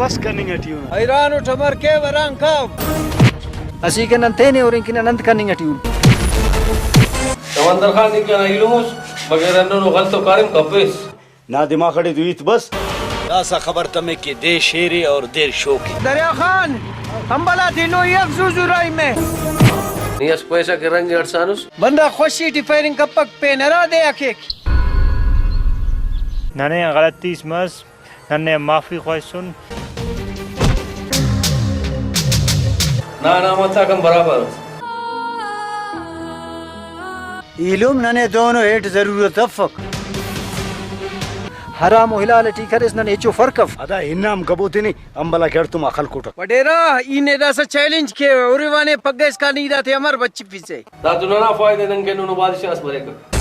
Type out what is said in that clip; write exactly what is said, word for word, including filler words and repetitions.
بس کننگ ٹی اُن۔ حیران اٹ امر کیو، حیران کاو۔ اسیکہ نن تینے ہُرن کہ نن انت کننگ ٹی اُن۔ سمندر خان نی کنا ایلم اُس، مگر ہندنو غلط و کاریم کپیس۔ نا دماغ اٹی تو ہیت بس۔ داسہ خبر تمک کہ دیر شیرے اور دیر شوکے۔ دریا خان، امبل آتے ایلو یک زو زو راہی مے۔ نی اس پیسہ کہ رنگ اٹسانس۔ بندغ خوشی ٹی پیننگ کپک، پین ہرا دے آ کیک۔ ننے غلطی اس مس، ننے معافی خواہسن۔ نا، نا، متاکم برابر۔ ایلم ننے دونو ہیٹ ضرورت افک۔ حرام و حلال ٹی کریس ننے ہچو فرق اف۔ ادا ہنام گبو تینے امبل آ کہ ہڑتوما خلکوٹہ۔ وڈیرہ، ای نے داسہ چیلنج کیوہ، اوریوانے پگہ اسکان ای داتے امر بچفسے۔ دا تو ننا فائدہ دنکہ نونو بادشاہ اس بریکہ۔